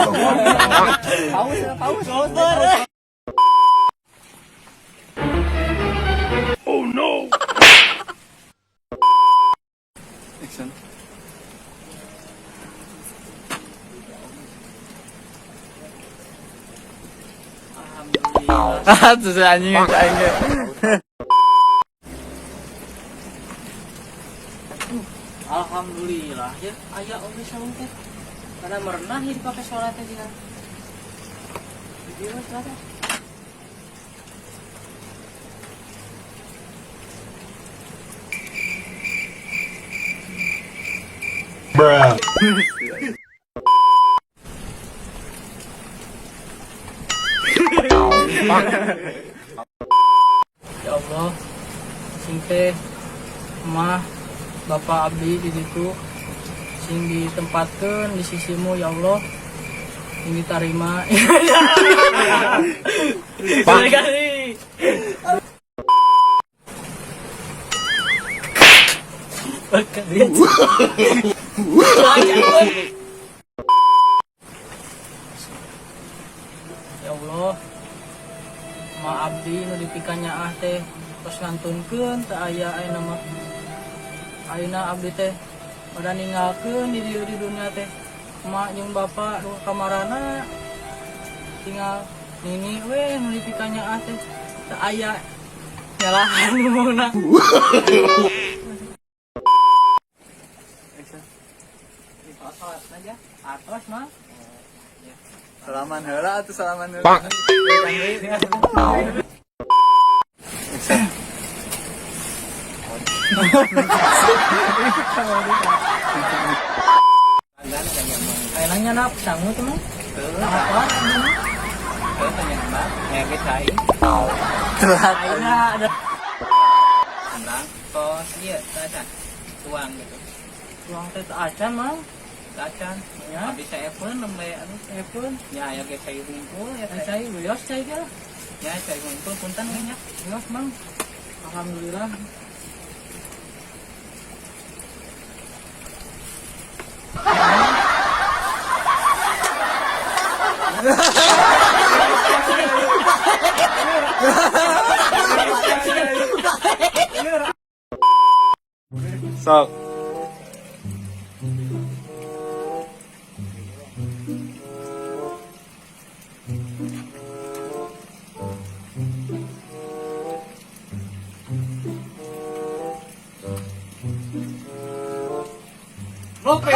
Paus, paus, paus. Oh no! Action. Alhamdulillah. Ah, terus anjing aing ge. Alhamdulillah ya, aya oge saung teh. Karena merenah ya dipake sholat teh jika. Di dieu sholat teh. Bruh. Ya Allah, sing teh mah Bapak abdi di ditu sing ditempatkeun di sisimu ya Allah, sing ditarima. Sekali. Berkali. Ya Allah, ma abdi nu dipikanyaah teh tos ngantunkeun teu aya ayeuna mah. Ayeuna abdi teh pada ninggalkeun di dieu di dunia teh emak jeung bapak nu kamarana, tinggal nini we nu dipikanyaah teh teu aya nyalahan ngomongna. Action. Atos aja, atos mah. Salaman heula atuh, salaman heula. Pak. Action. Ayeuna nyanap sangu teh mah. Apa? Telat. Ayeuna ada Kos iya acan tuang gitu. Uang teh teu acan mah. Acan. Ya. Habis saya pun nembe anu. Epun. Ya aya ge cai hungkul ya Eh, teh. cai beos cai ge lah. Ya cai hungkul, punten we nya. Beos mang. Alhamdulillah. Sok. Ngopi.